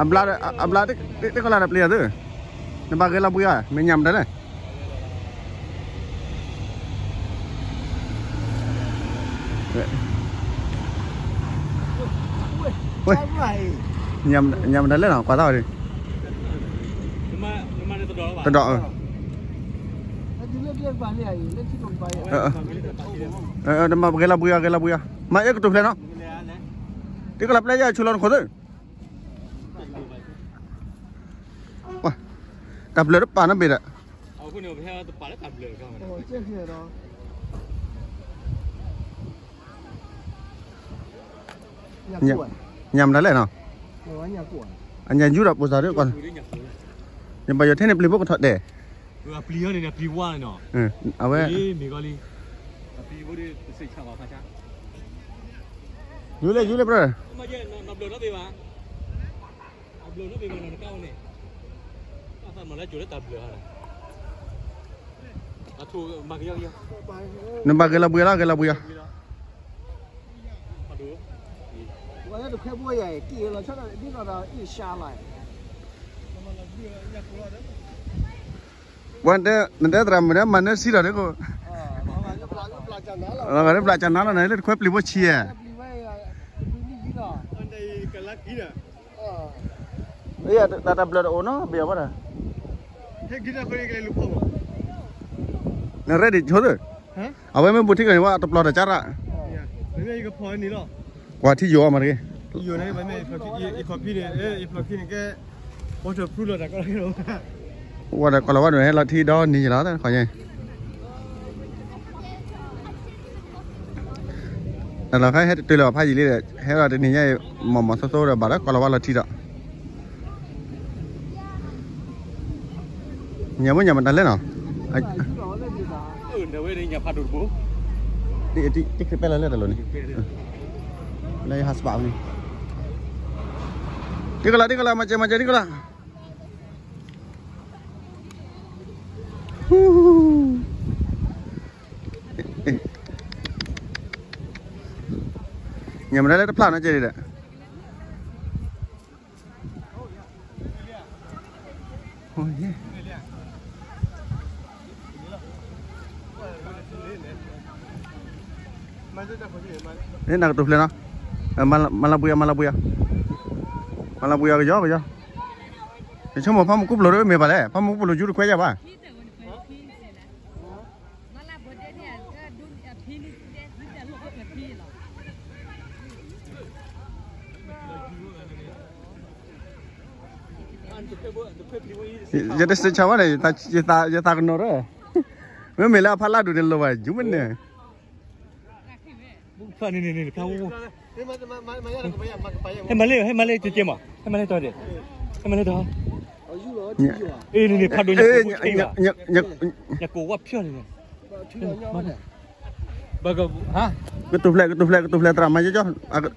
အဘျါ, အဘျါ, တကလးတပျံၤအသု, နဘၣ်ဂဲၤလီၤဘှံးဧါ, မ့ၢ်ညၣ်မတၤလဲၣ်. ဝဲ, ညၣ်မတၤလဲၣ်နီၤ, ကွၢ်သီၣ်ဝဲဒၣ်, တဒီး, တမၤဂဲၤလီၤဘှံးဧါ, ဂဲၤလီၤဘှံးဧါ, မၤအဲၣ်ကတိၤဖျဲးနီၤ, တကလးပျဲယဲၢ်ဆူလီၤနခိၣ်သု, တၢ်ဘျၢတပာ်နီတဘ့ၣ်ဒီး, ညၣ်မတၤလဲၣ်နီၤ, အညၣ်ယူၢ်ဒီးပိၢ်စၢ်ဒ်ကီး, ယဘၣ်ယိၣ်ထဲန့ၣ်ပျံၤဖိကထီၣ်ဒဲး, အဝဲ, အဝဲ, ယူၢ်လၢယူၢ်လၢ brother, နဘၣ်ဂဲၤလီၤဘှံးလီၤ, ဂဲၤလီၤဘှံးလီၤ. ပှၤနတဲသရၣ်မုၣ်ဒီး မၤနၢၤစံဒီးန့ၣ်ကိး, ဘျးကနါလီၤန့ၣ် လၢတခွဲပျံၤဖိဆံးဧါ, တၢ်ဘျၢတအိၣ်နီတဘ့ၣ်အဘၣ်ဒီး, နရဲၣ်ဒံးဆိသု, အဝဲမ့ၢ်ဘူးထံကီၢ်န့ၣ် ဝဲတပျီတၢ်ကၢ်ရၣ်, ကွၢ်ထံယိာ်အီၤမးတဂ့ၤ, ဝဲဒီးကီၢ်လီၤဝါဒိၣ်ဟဲလီၤထံဒီနံၤလီၤ တခီညါ, တၢ်လီၤခါဟဲတတုၤလၢၤဘၣ်ဖးယံာ်လံဒီး ဟဲဒီးတနံၤညါအံၤ မီၢ်မီၢ်သိသိဒီးဘၣ်ဒီးကီၢ်လီၤဝါလီၤထံဒီး ညၣ်မ့ၢ်ညၣ်မတၤလဲၣ်နီၤ, တံၤခရံာ်ပဲလီၤလၢတၢ်လီၢ်န့ၣ်, လၢယဟးစပာ်န့ၣ်, တံၤကလး တံၤကလး မၤစၢၤ မၤစၢၤ တံၤကလး, ညၣ်မတၤလဲၣ်တဖျၢၣ်နီၤကဲဒၣ် နကတိၤဖျဲးနီၤ, မၤလၢဘှံးယၤ မၤလၢဘှံးယၤ, မၤလၢဘှံးယၤကယီကယီ, ယဆိကမိၣ်ဖးမူကူပျိၤတမ့ၢ်ဘၣ်လဲၣ်, ဖးမူကူပျိၤယူတခွဲးယၤဘၣ်. ယတစ့းဆါဝဲန့ၣ် ယသးကနိးရၢ, မ့မ့ၢ်လၢအဖးလၢဒူၣ်န့ၣ်လိၣ်ဘၣ် ယူမ့ၢ်န့ၣ် ဖၣ်န့ၣ်န့ၣ်န့ၣ် ဖၣ်, ဟဲမၤလၢ ဟဲမၤလၢကကဲမး ဟဲမၤလၢတၢ်ဒီး, ဟဲမၤလၢတၢ်, အ့ၣ်န့ၣ်န့ၣ် ဖးဒိၣ်ညါကိးဝါဖျၢၣ်န့ၣ်, ကတိၤဖျဲး ကတိၤဖျဲး ကတိၤဖျဲး သရၣ်မၤယီယီ,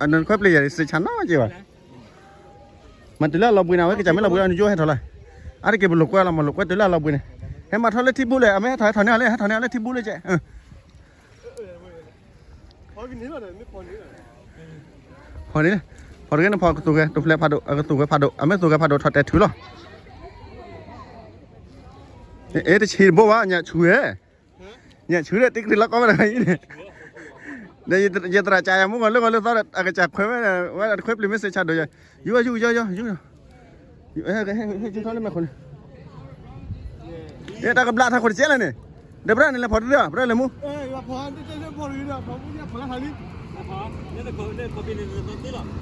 အနခွဲပျံၤယၤ စ့းဆါနီၤက့ဘၣ်, မၤတုၤလၢအလီၤဘှံးန့ၣ် အဝဲကစၢ်မ့ၢ်လီၤဘှံးအီၤ နယိဟဲထီၣ်လီၤ, အါတက့ၢ်ပလိာ်ကွဲလီၤ မၤလိာ်ကွဲတုၤလၢအလီၤဘှံးန့ၣ်, ဟဲမၤထီၣ်လၢထံဘူလၢ အမ့ၢ်ဟဲထီၣ်ဟဲထီၣ်န့ၢ်အီၤလၢ ဟဲထီၣ်န့ၢ်အီၤလၢထံဘူလၢကဲ ဖီန့ၣ်, ဖီတဂ့ၤန့ၣ် ဖီကသူၣ်ဂဲၤ တိၤဖျဲးဖးဒိၣ် အကသူၣ်ဂဲၤဖးဒိၣ် အမ့ၢ်သူၣ်ဂဲၤဖးဒိၣ်ထီၣ်တဲာ်ထုးလီၤ, အဲ တဆံးတဘိဘၣ် ညၣ်ဆူၣ်ဝဲ, ညၣ်ဆူၣ်ဒီး တံၤကရံးလီၤကီမ့ၢ်တဂၤအံၤန့ၣ်, ယသရၣ်ကးယၤမူကီၢ်လၢဂီၤလၢသီဒီး အကစၢ်ခွဲးဝဲ ဝဲတခွဲးပျံၤမ့ၢ်စ့းဆါဒိၣ်ယၤ, ယူယူယူယူယူ ဟဲထီၣ်လၢမဲာ်ခိၣ်န့ၣ်, တၢ်ကဘျးထးခိၣ်တကဲလၢာ်န့ၣ်, ဒီးပြၢ်န့ၣ်လဲၤဖီတသ့ဘၣ် ပြၢ်လဲၤမူ,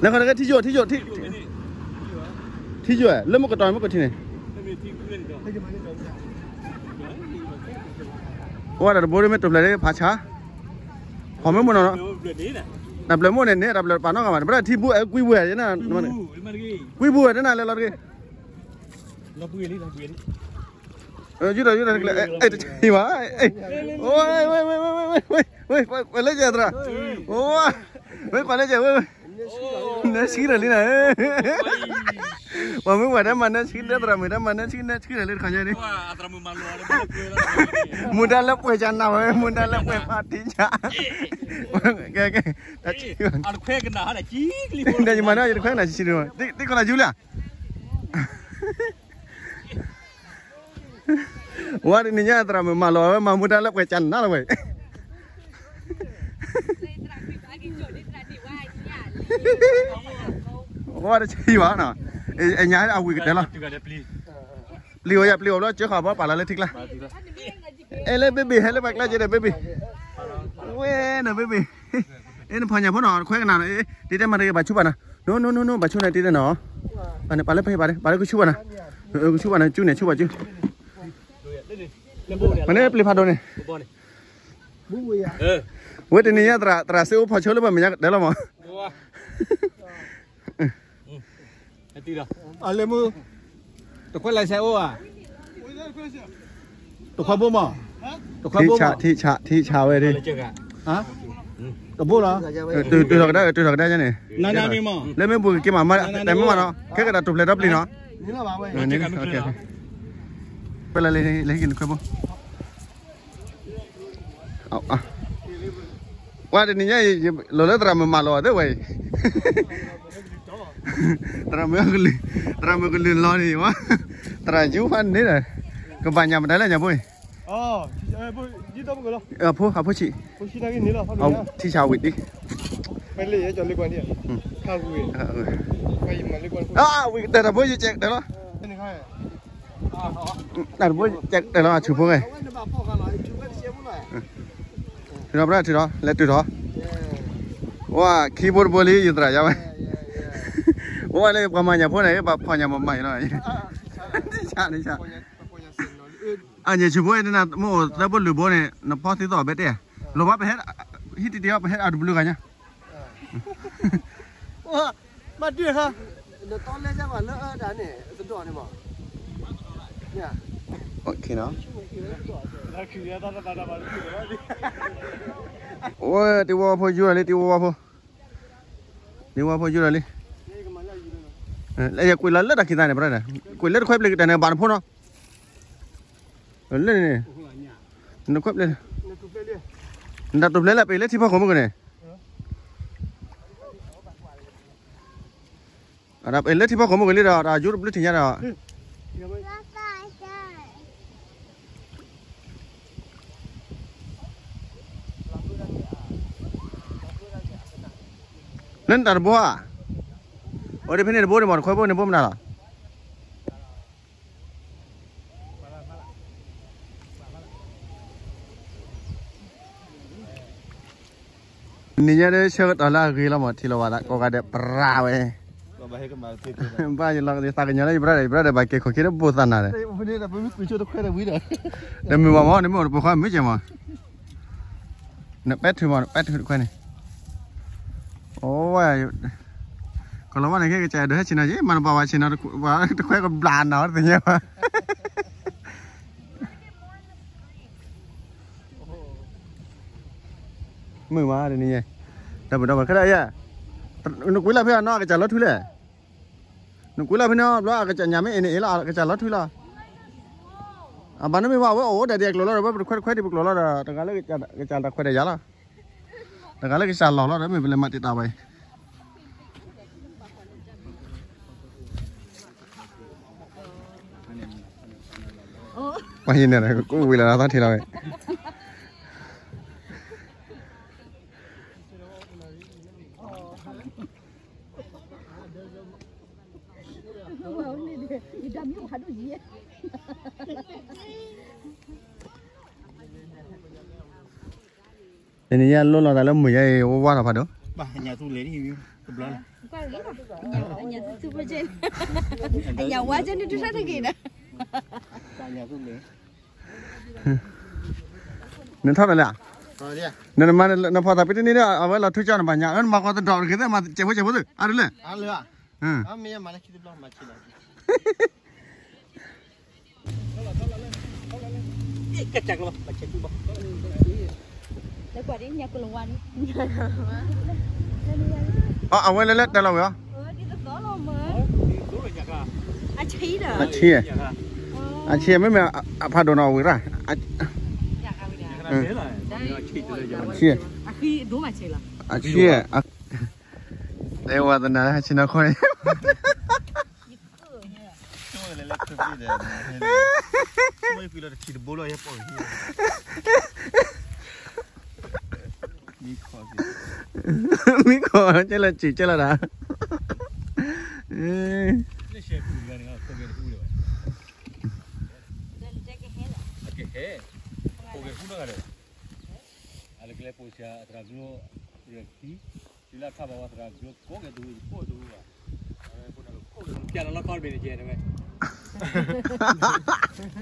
လဲၤခီတကဲထံယိာ် ထံယိာ် ထံယိာ် လၢမူကတီၤမူကထံန့ၣ်, ဝဲဒၣ်တဘိမ့ၢ်တိၤဖျဲးလၢဖးဆါ, ဖီမ့ၢ်မူနီၤ, တၢ်ဘျၢမူန့ၣ်န့ၣ် တၢ်ဘျၢတပာ်နီတဂၤဘၣ် တဘျၢထံဘူအဲကွံဘူဝဲ, ကွံဘူဝဲတနၤလဲၤလီၤတဂ့ၤ, ကွံဘူဝဲတနၤလဲၤလီၤတဂ့ၤ, ယူၢ်ဒီးယူၢ်ဒီးတကလဲၣ်, တဘၣ်, ဝဲလဲၤကဲသရၣ်, ဝဲကွၢ်လဲၤကဲဝဲ, နဲဆံးဒီးလံနၤ, ပှၤမုၢ်ပှၤတၢ်မၤနၢဆှံ တဲသရၣ်မုၣ်တၢ်မၤနၢဆှံ နၢဆှံဒီးလၢတခီညါန့ၣ်, မူဒါလၢပှဲၤကနၤဝဲ မူဒါလၢပှဲၤဖးထံဆး, ကဲကဲ, တၢ်ယမၤန့ၢ်ယတခွဲကနၤဆှံဆှံန့ၣ်, တံၢ်ကီၢ်နၤယူလၢ ဝဲတနံၤညါသရၣ်မုၣ်မၤလီၤဝဲ မၤမူဒါလၢပှဲၤကနၤလီၤဝဲ, ဝဲတဆံဘၣ်နီၤ, အညါအဝံၣ်ကတၢၢ်လီၤ, ပျံၤအီၤယၤ ပျံၤအီၤဘျီ ကၢဃာ်ဘီပာ်လီၤလၢထံကျါ, အဲ လၢ baby ဟဲလၢပှၤကျါက့ၤဒီး baby, ဝဲနီၤ baby, အဲ နဖီၣ်ညၣ်ဖိနီၤ ခွဲကနၤနီၤ, တံၤတဲမၤတဂ့ၤ ဘၣ်ဆူဘၣ်နီၤ, နိနိနိနိ ဘၣ်ဆူန့ၣ် တံၤတဲနီၤ, ပာ်လၢဖဲဘၣ် ပာ်လၢကဆူဘၣ်နီၤ, ကဆူဘၣ်နီၤ ကၠူန့ၣ် ဆူဘၣ်ကၠူ ဖဲန့ၣ်ပျံၤဖးဒိၣ်န့ၣ်, ဝဲတနံၤညါသရၣ် သရၣ်စ့အိၣ်ဖီၣ်ဆိလၢပှၤမဲာ်ညါကတၢၢ်လီၤမး, အလၢမုၢ်, တခွဲလၢစဲအိၣ်ဧါ, တခွဲဘိမး, တခွဲဘိမး, ထံဆး ထံဆး ထံဆးဝဲဒၣ်, တဘိလီၤ, တုၤထီၣ်ကဒါ တုၤထီၣ်ကဒါန့ၣ်, နမ့ၢ်ဘူးက့ၤမး တဲမ့ၢ်မးနီၤ ခဲကဒါတူၢ်ဖျဲးဒီပျံၤနီၤ, ဖဲလၢလၢဟံၣ်ကနခွဲဘိ ဝဲတနံၤညါအံၤ လီၤလၢသရၣ်မုၣ်မၤလီၤသ့ဝဲအံၤ, သရၣ်မုၣ်ကလုၢ်, သရၣ်မုၣ်ကလုၢ်လီၤန့ၣ်ဝဲ, သရၣ်ယူဖးန့ၣ်ဒီး, ကဘၣ်ညၣ်မတၤလဲၣ်ညၣ်ဖိအံၤ, ဖိ အဖိဆံး, ထံဆးဝံၤဒံး, ဝံၤကတၢၢ်တၢ်ဖိယကဲကတၢၢ်လီၤ, ထုးထီၣ် ထုးထီၣ် လဲၤတုၤထီၣ်, ဝဲခံဘိတဘိလံ ယသရၣ်ယါဝဲ, ဝဲလၢပှၤမၤညၣ်ဖိန့ၣ် ဘၣ်ဖီၣ်ညၣ်မးမၤအံၤလီၤ, အညၣ်ဆူၣ်ဖိအံၤ နမ့ၢ်အိၣ်သၢဘိလွံၢ်ဘိန့ၣ် နဖီၣ်သံသီၣ်ဘဲတဲ, လီၤဘၣ်ပဟဲ, ဟံၣ်တံၢ်တံၢ်အီၤပဟဲအတဘျုးဂၤညါ မၤတံၢ်ခါ, နတီလဲကၢ်လၢအဒၣ်န့ၣ် တဒိးန့ၣ်မး, ဝဲတံၤဝီဖိယူၢ်လံ တံၤဝီဖိ, တံၤဝီဖိယူၢ်လံ, လၢယကွံာ်လီၤလၢတၢ်ခံသၣ်န့ၣ် ပြၢ်ဒီး, ကွံာ်လၢတခွဲပျ့ၤကတၢၢ်န့ၣ် ဘၣ်နဖိနီၤ, လၢန့ၣ်, နခွဲပျ့ၤ, နတၢ်တူၢ်ဖျဲးလၢပှၤလၢထံဖီခိၣ်မုၢ်ကန့ၣ် လၢထံဖီခိၣ်မုၢ်ကလံဒီး တၢ်ယူတဘျုးထံၣ်ညါဒီး, လၢနတၢ်တဘိဧါ, အိၣ်ဒ်ဖဲန့ၣ်တဘိန့ၣ်မး တခွဲဘိန့ၣ်ဘိမနုၤလီၤ. နံၤညါဒီးဆၢကတီၢ်လၢအဂ့ၤလီၤမး ထံၣ်လိာ်ဘၣ်သးကိးဂၤဒဲးပြးဝဲ, ဘၣ်ယလီၤသးကညီၤလၢယ brother ယ brother ဘၣ်က့ၤခိးက့ၤဒီးဘိသးနၤဒီး, နမုာ်ဘၣ်မး နမ့ၢ်အိၣ်တပူၤဃီမုာ်ကဲမး, နပဲာ်ထုးမး နပဲာ်ထုးတခွဲန့ၣ်, အိၣ်ဝဲ ကလီၤဝဲန့ၣ် ကကစၢ်ဒိးဟဲဆ့ၣ်နီၤက့ၤ မၤတဘၣ်ဝဲဆ့ၣ်နီၤ တခွဲကဘျးနီၤ တသ့ၣ်ညါဘၣ်. မုာ်မးတနံၤညါ, ဒီးပဒီးပှၤခဲဒၣ်ယၤ, နကွံာ်လၢဖဲအနီၢ် အကစၢ်လီၤထွံလၢ, နကွံာ်လၢဖဲန့ၣ်ဘျီ အကစၢ်ညၣ်မ့ၢ်အ့ၣ်န့ၣ်အ့ၣ်လီၤ အကစၢ်လီၤထွံလီၤ. အဘၣ်နမ့ၢ်ဘၣ် အဝဲအိၣ်ဒၣ်ဒ်အကျိာ်လီၤဒီး ဝဲပတခွဲတခွဲဒ်ပကျိာ်လီၤဒီး တဂၤလၢကစၢ်လီၤလီၤဒီး မ့ၢ်ပလဲၤမၤတံာ်တာ်ဝဲအံၤ ပှၤဟံးန့ၣ်ဒီး ကအိၣ်ဝံၤလီၤ တၢ်ထံၣ်လီၤဝဲ. တနံၤညါလိၣ်လီၤသးလၢမုာ်ယါအံၤ ဝါဝါထီၣ်ဖးဒိၣ်, ဘၣ်ညၣ်သူလ့ၤ, ညၣ်ဝါကဲန့ၣ် တူၢ်ဆါတဂ့ၤဒီး နထီၣ်ဒီးလၢ, နမၤနဖီၣ်သးပ့ၤတန့ၢ်ဒီး အဝဲလီၤထူကၠီနဘၣ်ညၣ် အၢနမၤကီးသဒီးတဂ့ၤသ့ၣ် မၤစဲးဖိစဲးဖိသ့ၣ် အါဒ်လဲၣ်, အဝဲလၢလၢတဲလီၤဝဲအီၤ, အဆံ, အဆံ မ့မ့ၢ်အဖးဒိၣ်နီၤဝံၤရၣ်, အဆံ, အဆံ, တဲဝါသနာ်ဆံနီၤခိၣ်န့ၣ် မံခိၣ်, ကဲလၢစံးကဲလၢဒၣ်, ပတအီၣ်လၢလီခီလီခီ ပာ်တအီၣ်လၢလီခီလီခီဘၣ်ဒီးအီၣ်ဝဲလၢလီခီဒၣ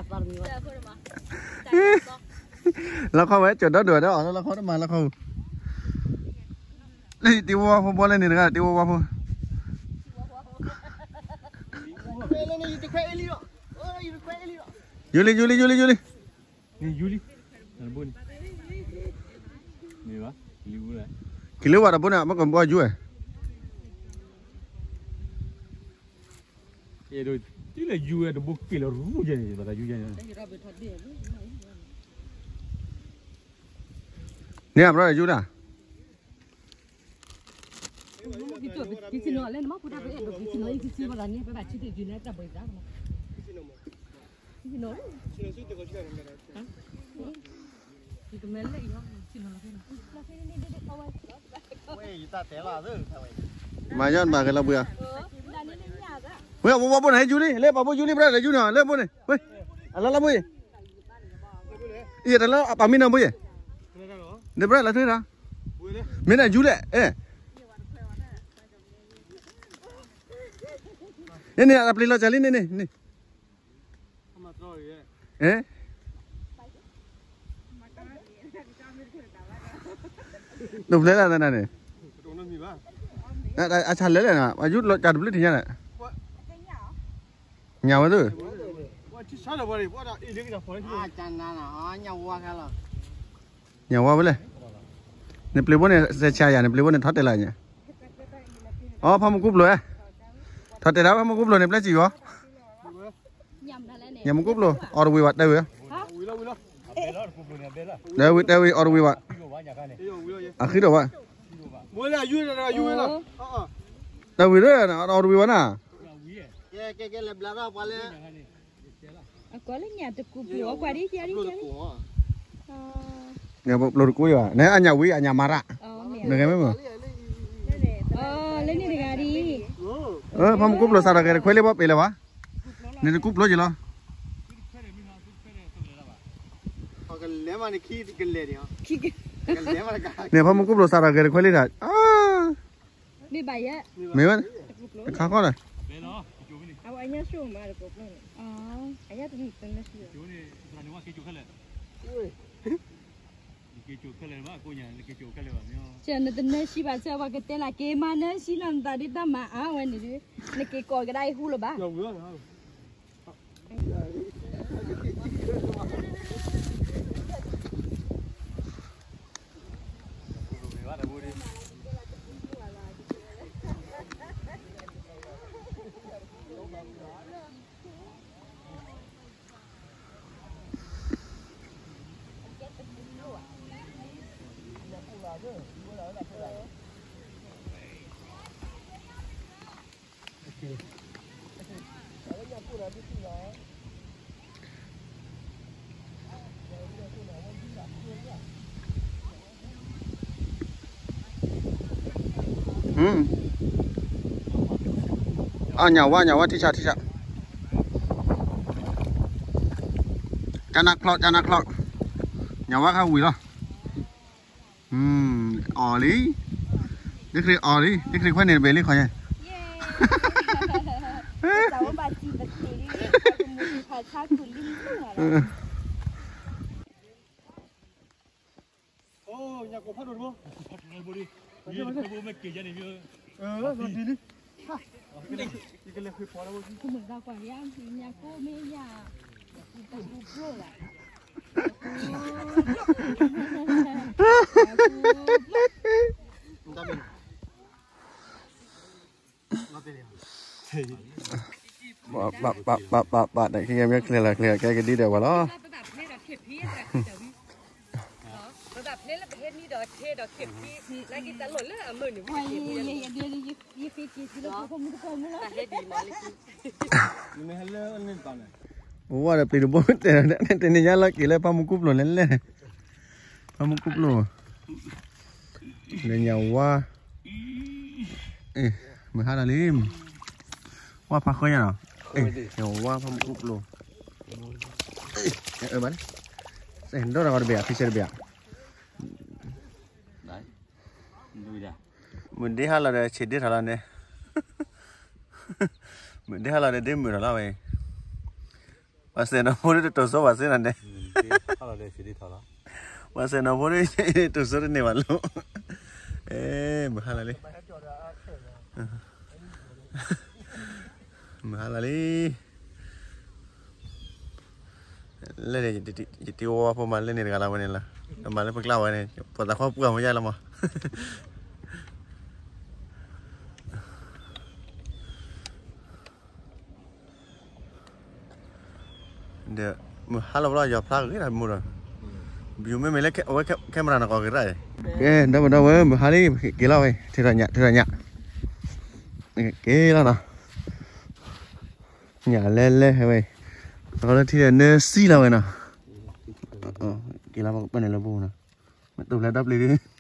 ်, လီခီဝဲကၠီၤဒီဒိၣ်ဒီးအီၣ်လၢလီခီတမၤလီခီ, လၢတံၤဝါဖိဘီလၢန့ၣ်တဂၤ တံၤဝါဖိ, ယူလံ ယူလံ ယူလံ ယူလံ, ယူလံ, ကလံၤဝါတဘိန့ၣ် မ့ၢ်ကဘီယူဝဲ တလဲၤယူဝဲတဘိက့ၤလီၤရူၢ်ယဲန့ၣ် ဘၣ်သးယူယဲန့ၣ်, န့ၣ်အဘျီယူဒၣ်, မၤယီၢ်ဘၣ်က့ၤလီၤဘှံးဧါ, ဝဲအဝဲဘိန့ၣ် ယူလံ လၢပှၤဘိယူလံ ဘျီလဲၤယူန့ၣ် လၢဘိန့ၣ် ဝဲ အလီၤလီၤဘိအံၤ, ယတလၢပှၤမံနီၤဘိယဲ, ဒီးဘျီလဲၤထွဲဒီး, မ့ၢ်နယူလဲၣ်, န့ၣ်န့ၣ် အပျ့ၤလီၤစၢ်လံန့ၣ်န့ၣ်, ဒိးဖျဲလၢ်သနၤန့ၣ်, အဆၣ်လဲၣ်လဲၣ်နၤ အယူလီၤစၢ်တဘျုးထံၣ်ညါလဲၣ်, ညၣ်ဝဲသ့ၣ် ညၣ်ဝါဝဲလဲၣ်, နပျ့ၤဘိန့ၣ် စဲးဆါယၤ နပျ့ၤဘိန့ၣ် ထီၣ်တဲာ်လၢညါ, အီ ဖးမူကူပျိၤ, ထီၣ်တဲာ်ဒၣ်ဖးမူကူပျိၤန့ၣ် ပျဲစံးဂီၤ, ညၣ်မူကူပျိၤ အီၣ်တဝံၤဘၣ် တဲဝံၤ, တဲဝံၤ တဲဝံၤ အီၣ်တဝံၤဘၣ်, အဃံဒီးဘၣ်, တဲဝံၤလၢ အီၣ်တဝံၤဘၣ်နၤ, အကွၢ်လၢညၣ်တကူပျိၤ အကွၢ်ဒ်ကဲဒ်ကဲလံ, ပျိၤတကူယၤ နအညၣ်ဝံၤ အညၣ်မၤရၣ်, နဂဲၤမ့ၢ်မ့ၢ်, လၢန့ၣ်တဂၤဒ်, ဖးမူကူပျိၤစးထီၣ်ဂဲၤတခွဲလံ ဘၣ်ပ့ၤလၢၤဘၣ်, နတကူပျိၤက့ၤလီၤ, န့ၣ်ဖးမူကူပျိၤစးထီၣ်ဂဲၤတခွဲလံတၢ်, မ့ၢ်ဘၣ်ယဲ, မ့ၢ်ဝဲ, တခါဃီလၢ်, နတနၢၤဆံဘၣ်ဆၢ ပှၤကတဲနၤက့ၤမၤနၢၤဆံနီၤ နသးဒ်တၢ်မၤအါဝဲန့ၣ်ဒုး, နက့ၤကိးကဒါအံၤဟူလၢၤဘၣ်. အညၣ်ဝါ ညၣ်ဝါ ထံဆး ထံဆး, ကနၣ်ချီ ကနၣ်ချီ, ညၣ်ဝါခါဝံၤလီၤ. အီၣ်လံ, ဒ်ခရံာ်အီၣ်လံ, ဒ်ခရံာ်ခွဲးန့ၣ်တဘ့ၣ်လံခီညါ. ပပပပပ တၢ်ခံဂၤမ့ၢ်ချ့လီၤချ့လီၤ ကဲကဒံဒီးဝဲလီၤ. ဝဲဒီးပျံၤတဘိတဲ တနံၤညါလီၤက့ၤလၢဖးမူကူပျိၢ်လဲၣ်လဲၣ်, ဖးမူကူပျိၢ်, လၢညါဝါ, မုၢ်ဟါလီၤလံ, ဝါဖးဃၢညါနီၤ, ဝါဖးမူကူပျိၢ်, ဒိၣ်တၢ်ဂီၤတဘ့ၣ် ဖံဆဲတဘ့ၣ်, မုၢ်ဒ့ဟါလီၤဒီး ဆံးဒ့ထီၣ်လီၤန့ၣ်, မုၢ်ဒ့ဟါလီၤဒီး ဒ့မုာ်ထီၣ်လီၤဝဲ, ပှၤစဲးနီၤဖိဒ်တတိၤစိပှၤစ့နီၤန့ၣ်, ပှၤစဲးနီၤဖိဒ်တတိၤစိတန့ၢ်ဘၣ်လိၤ, မုၢ်ဟါလီၤလံ, မုၢ်ဟါလီၤလံ. လၢန့ၣ် ယတံၤဝီဖိမၤလၢန့ၣ်တဂၤလီၤဝဲန့ၣ်လီၤ, တမၤလၢပကျါဝဲန့ၣ် ပှၤသးခီပှၢ်မ့ၢ်ယါလီၤမး, ဒီး မုၢ်ဟါလီၤဘျီ ယီၤဖျါဂ့ၤတၢ်မူဒီး, ဘျူးမ့မ့ၢ်လၢအဝဲ camera နကိးက့ၤရၣ်အံၤ, ကဲ ဒီပုၢ်ဒီဝဲၢ် မုၢ်ဟါလံ က့ၤလီၤဝဲ ထုးထီၣ်ညၣ် ထုးထီၣ်ညၣ်, က့ၤလီၤနီၤ, ညၣ်လဲလဲဝဲ, အလၢထံဒီးနၢစံလီၤဝဲနီၤ, က့ၤလီၤပှၤကပၢၢ်န့ၣ်လၢပူၤနီၤ, မ့ၢ်တိၢ်ဖျဲးဒီပျ့ၤဒု